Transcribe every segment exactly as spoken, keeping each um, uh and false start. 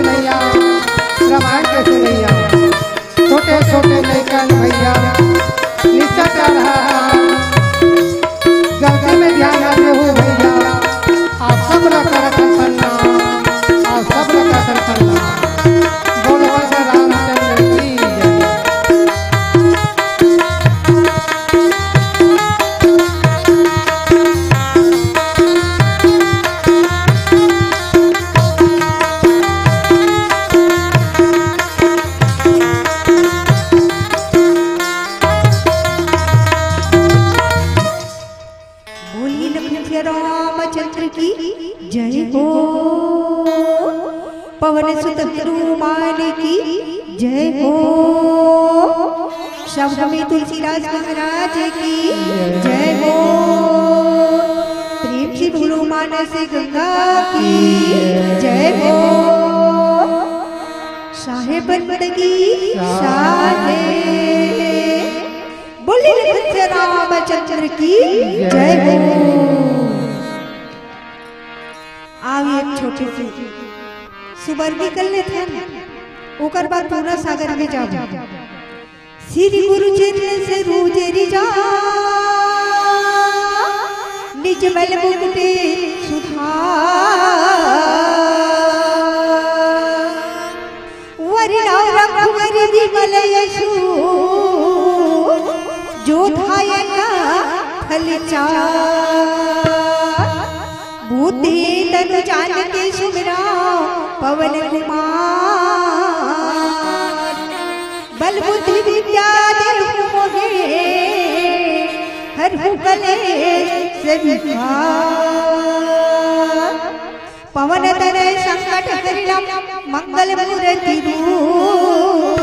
भैया, रामायण के सुनैया, छोटे छोटे लइकन भैया, निश्चय कर रहा है, गलती में ध्यान ना देहू भैया, आप सब ला करत हन प्रणाम, आप सब ला करत हन प्रणाम। बोलो राजा रामचंद्र की जय। बोलिए लखन सिया रामचंद्र की जय हो। पवन सुत हनुमान की जय हो। सब में तुलसीदास महाराज की जय हो। प्रेम से बोलो मानस गंगा की जय हो। साहेब बंदगी साहेब। बोलिए लखन सिया रामचंद्र की जय हो। आओ एक छोटे से सुमरनी कर लेथन, ओकर बाद पूरा सागर में जाबो। श्री गुरु चरण सरोज रज, निज मल मुकुट सुधार। वरनौ रघुवर विमल यशु, जो ध्यान फल चार। बूते तनु जानिके सुमिरौं पवन कुमार। बल बुद्धि विद्या देहु मोहे, हरहु कलेस विकार। पवन तनय संकट हरनौ मंगल मूरति रूप।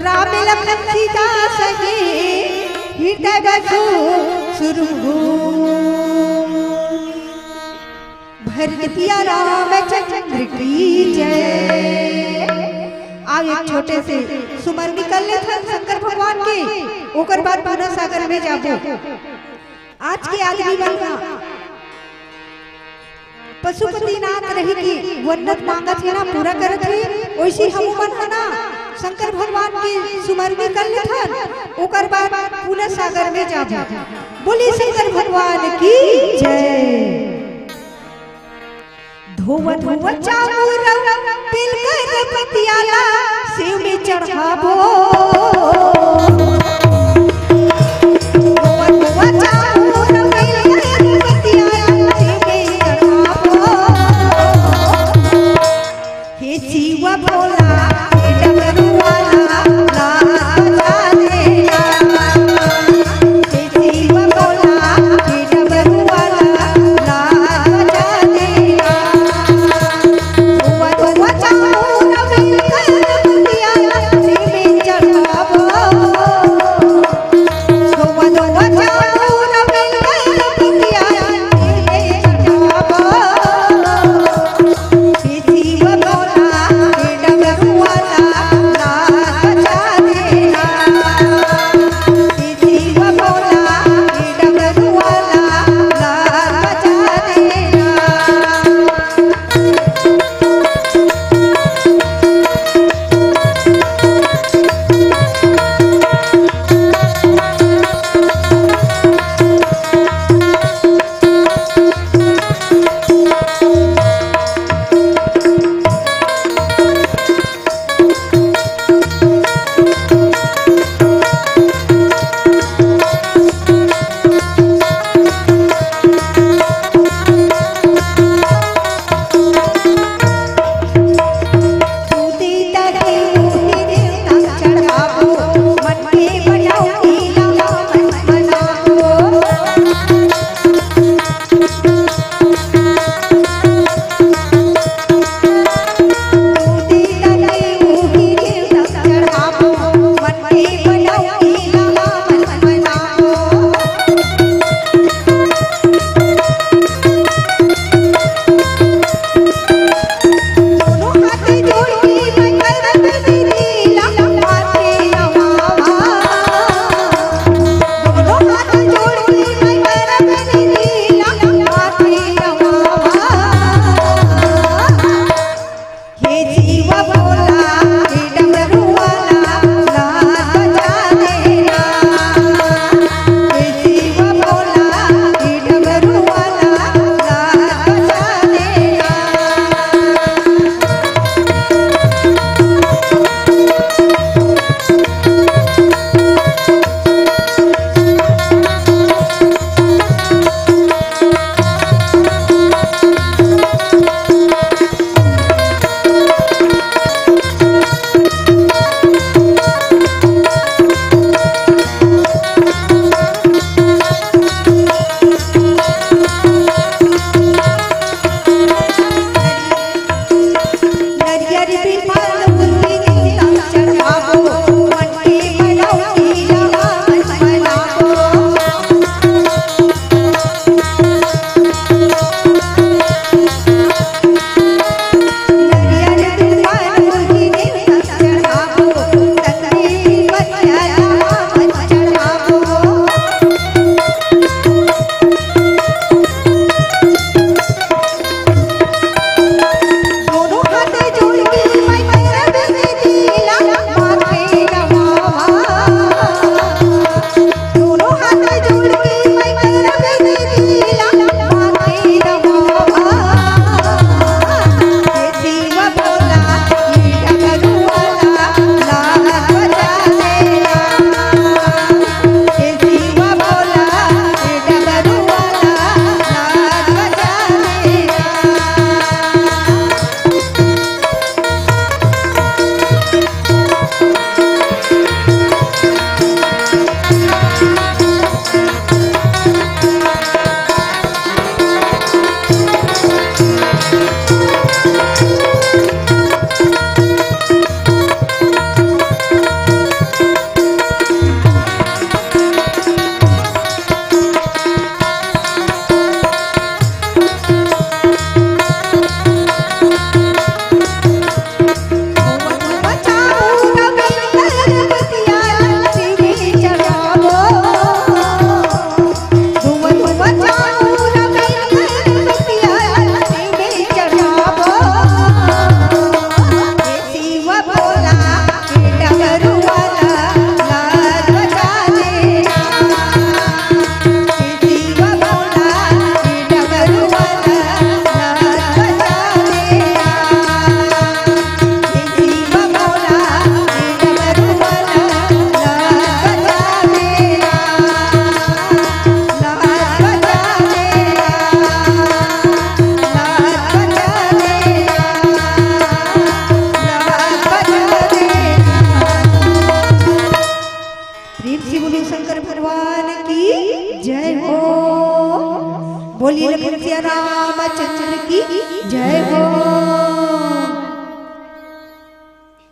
राम लखन सीता सहित हृदय बसहु सुरभूप। भरत सिया रामचंद्र की जय। आओ एक छोटे से सुमरनी कर लेथन शंकर भगवान के, ओकर बाद पूरा सागर में जाबो। आज के आदमी मन ह पशुपतिनाथ रहिके मन्नत मांगत हे ना, पूरा करत हे। वैसे हमू मन ह ना शंकर भगवान के सुमरनी कर लेथन, ओकर बाद पूरा सागर में जाबो। बोलिए शंकर भगवान की जय। धोवा धोवा चाउर बिलकर पतियाला सेव में चढ़ाबो। धोवा धोवा चाउर बिलकर पतियाला सेव में चढ़ाबो। हे शिव भोला, हे डमरू वाला, लाजा देना। हे शिव भोला, हे डमरू वाला, लाजा देना। धोवा धोवा चाउर बिलकर पतियाला सेव में चढ़ा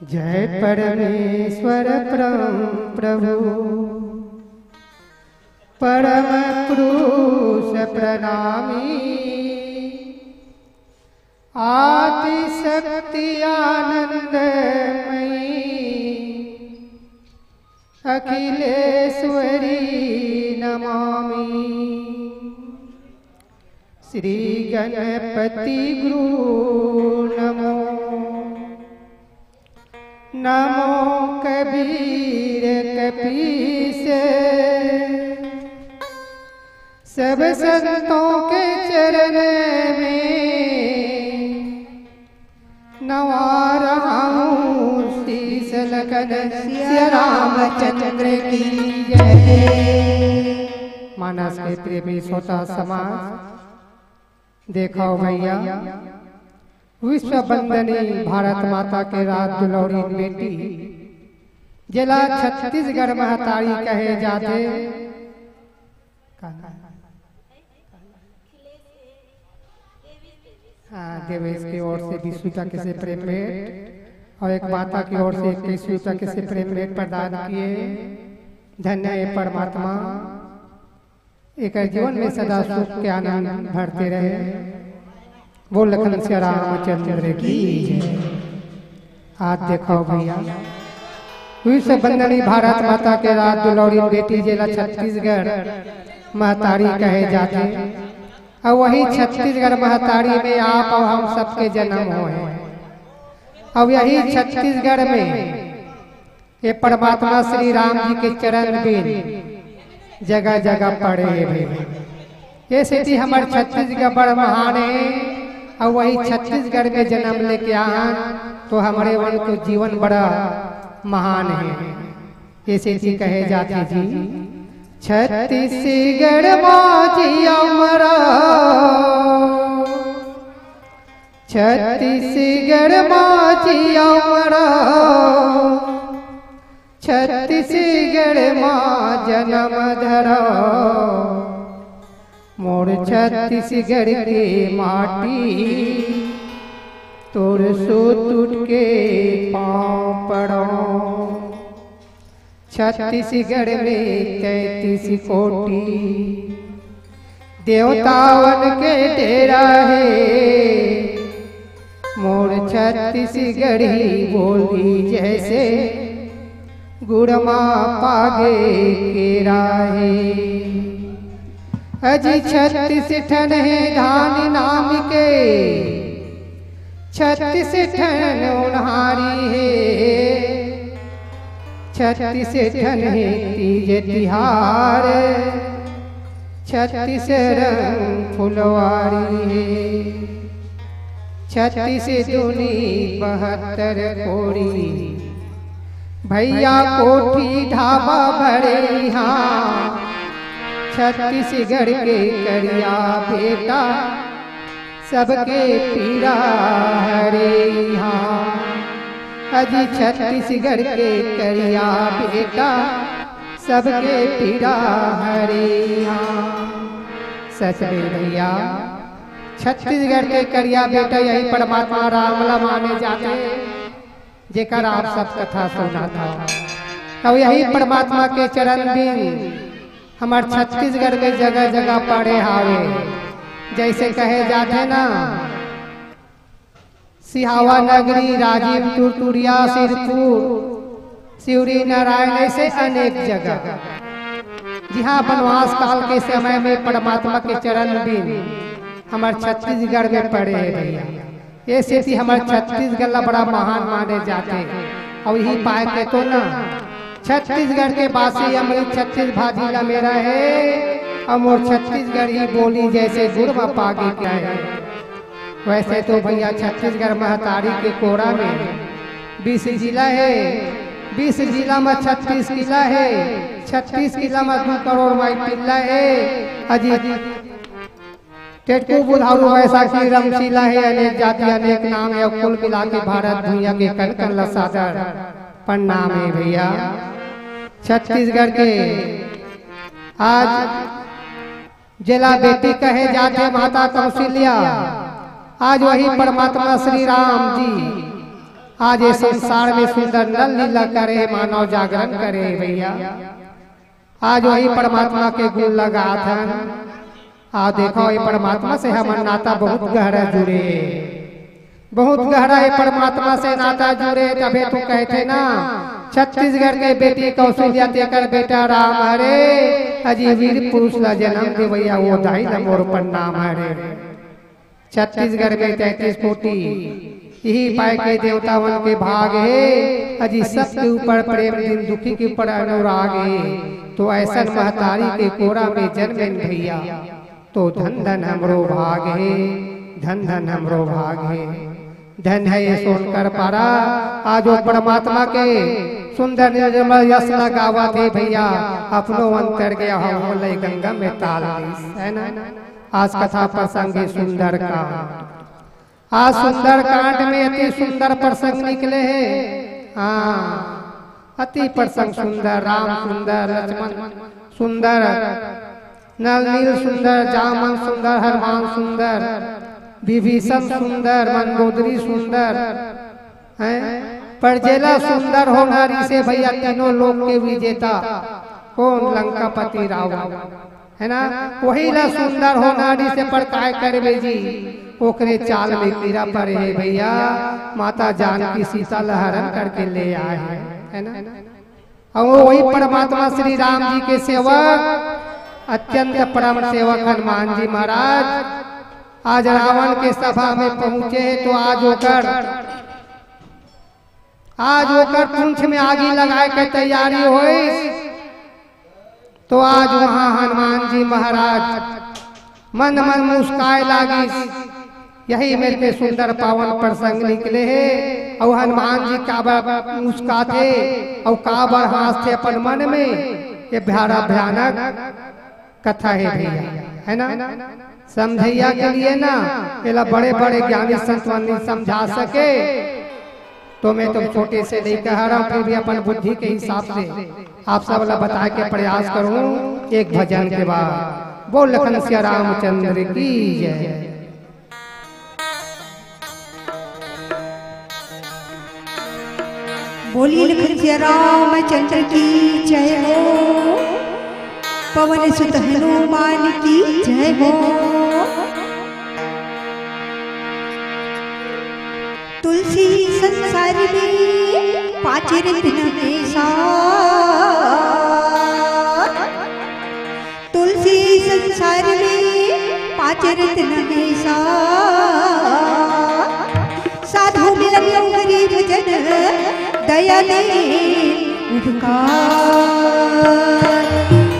जय परमेश्वर परम प्रभु, परम पुरुष प्रणामी, आदि शक्ति आनंदमयी, अखिलेश्वरी नमामि। श्री गणपति गुरु नमो, नमो कबीर कपीस, सब संतों के चरण में नवा रहा हूँ शीश। लखन सिया रामचंद्र की जय। मानस के प्रेमी श्रोता समाज, देखो भैया, विश्व वंदनी भारत माता के राज दुलौरी बेटी, जेला छत्तीसगढ़ महतारी कहे जाथे। हाँ, देवेश की ओर से बीस रुपया के से प्रेम भेंट और एक माता की ओर से इक्कीस रुपया के से प्रेम भेंट प्रदान किए। धन्य है परमात्मा, एक जीवन में सदा सुख के आनंद भरते रहे। बोल लखन सिया रामचंद्र की जय। हाथ दिखाओ भैया, विश्व वंदनी भारत माता के राज दुलौरी बेटी, जेला छत्तीसगढ़ महतारी कहे जाथे। अउ वही छत्तीसगढ़ महतारी में आप अउ हम सबके जन्म होए हे। अउ यही छत्तीसगढ़ में ये परमात्मा श्री राम जी के चरण बिंद जगह जगह पड़े हे भई। ये सेती हमर छत्तीसगढ़ बड़ महान हे, अउ वही छत्तीसगढ़ में जन्म लेके आहन तो हमरे मन को जीवन बड़ा महान हे। ये सेती कहे जाथे जी, छत्तीसगढ़ मा जी अमरा, छत्तीसगढ़ मा जी अमरा, छत्तीसगढ़ मा जन्म धरा। मोर छत्तीसगढ़ के माटी, तोर सोत उठ के पाँव पड़ो। छत्तीसगढ़ में तैंतीस कोटि देवतावन के डेरा हे। मोर छत्तीसगढ़ी बोली जैसे गुड़ मा पागे केरा हे। अजी छत्तीस ठन हे धान नाम के, छत्तीस ठन ओन्हारी हे। छत्तीस ठन हे तीज तिहार, छत्तीस रंग फुलवारी हे। छत्तीस दूनी बहत्तर कोरी, भैया कोठी ढाबा भरे इहाँ। छत्तीसगढ़ के करिया बेटा, सबके पीरा हरे इहाँ। अजी छत्तीसगढ़ के करिया बेटा, सबके पीरा हरे इहाँ। सच में भैया, छत्तीसगढ़ के करिया बेटा यही परमात्मा राम ला माने जाथे, जेकर आप सब कथा सुनत हव। अउ यही परमात्मा के चरण बिंद हमर छत्तीसगढ़ में जगह जगह पड़े हावे। जैसे कहे जाथे ना, सिहावा नगरी, राजिम, तुरतुरिया, सिरपुर, शिवरीनारायण, ऐसे अनेक जगह, जिहाँ बनवास काल के समय में परमात्मा के चरण बिंद हमर छत्तीसगढ़ में पड़े हे भैया। ये सेती हमर छत्तीसगढ़ ला बड़ा महान माने जाथे। अउ इही पाय के तो ना, छत्तीसगढ़ के बासी अमृत छत्तीस भाजी ला मेरा हे, अउ मोर छत्तीसगढ़ी बोली जैसे गुड़ मा पागे के हे। वैसे तो भैया छत्तीसगढ़ महतारी के कोरा में बीस जिला हे, बीस जिला मा छत्तीस किला हे, छत्तीस किला मा दू करोड़ माई पिल्ला हे। अजी टेटकू, बुधारू, वैशाखी, रमशीला हे, अनेक जाति अनेक नाम हे, कुल मिला के भारत भुइयाँ के कन कन ला सादर प्रणाम हे भैया। छत्तीसगढ़ के आज जेला बेटी कहे जाथे माता कौशल्या, आज वही परमात्मा श्री राम जी आज ये संसार में सुंदर नल लीला करे, मानव जागरण करे भैया। आज वही परमात्मा के गुण लगात हन। आ देखो, ये परमात्मा से हमर नाता बहुत गहरा जुड़े, बहुत गहरा ये परमात्मा से नाता जुड़े। तभे तो कहथे ना, छत्तीसगढ़ के बेटी कौशल्या, तेकर बेटा राम हरे। अजी वीर पुरुष ला जन्म देवैया, वो दाई ला मोर प्रणाम हरे। छत्तीसगढ़ में तैंतीस कोटि इही पाए के देवता मन के भाग हे। अजी सबके ऊपर प्रेम, दीन दुखी के ऊपर अनुराग हे। तो ऐसन महतारी के कोरा में जन्मेन भैया, तो धन धन हमरो भाग हे, धन धन हमरो भाग हे। धन है ये सोनकर पारा, आज वो परमात्मा के सुंदर निर्मल यश ला गावत हे भैया। अपनो अंतर गया हो, ले गंगा में ताल दिस, है ना। आज कथा प्रसंग हे सुंदरकांड। आज सुंदरकांड में अति सुंदर प्रसंग निकले हे। हाँ, अति प्रसंग सुंदर, राम सुंदर, लक्ष्मण सुंदर, नल नील सुंदर, जामन सुंदर, हनुमान सुंदर, विभीषण सुंदर, मंदोदरी सुंदर, हैं? पर जेला सुंदर होना रिसे भैया, तीनों लोक के विजेता कोन? लंकापति रावण, है ना? वही ला सुंदर होना रिसे, पर काय करबे जी, ओकरे चाल में कीरा परे हे भैया। माता जानकी सीता ला हरण करके ले आए हे, है ना? अउ वही परमात्मा श्री राम जी के सेवक, अत्यंत परम सेवक हनुमान जी महाराज आज रावण के सभा में पहुंचे हे। तो आज ओकर, आज ओकर पूंछ में आगी लगाए के तैयारी होइस। तो आज वहां हनुमान जी महाराज मन मन मुस्काए लागिस। यही मेर के सुंदर पावन प्रसंग निकले हे। अउ हनुमान जी काबर मुस्काथे अउ काबर हाँसथे अपन मन में, ये भयानक भयानक कथा हे भैया, है ना? समझैया के लिए ना, एला बड़े बड़े ज्ञानी संत मन नहीं समझा सके। तो मैं तो छोटे से नहीं कह रहा हूँ, फिर भी अपन बुद्धि के हिसाब से आप सब ला बताए के प्रयास करूँ एक भजन के बाद। बोल लखन सिया रामचंद्र की जय। बोली लखन सिया रामचंद्र की जय हो, पवन सुत हनुमान की जय हो। तुलसी संसार में पाँच रत्न में सार, तुलसी संसार में पाँच रत्न में सार। साधु मिलन गरीब जन दया दे उपकार।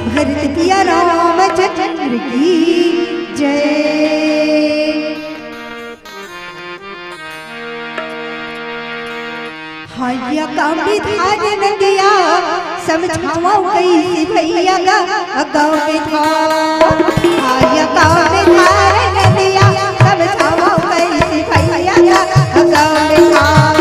भरत पिया रामचंद्र की जय। हैया का में धार नदिया, समझावं कइसे भैया गा, गाँव में धार। हैया का में धार नदिया, समझावं कइसे भैया गा, गाँव में धार।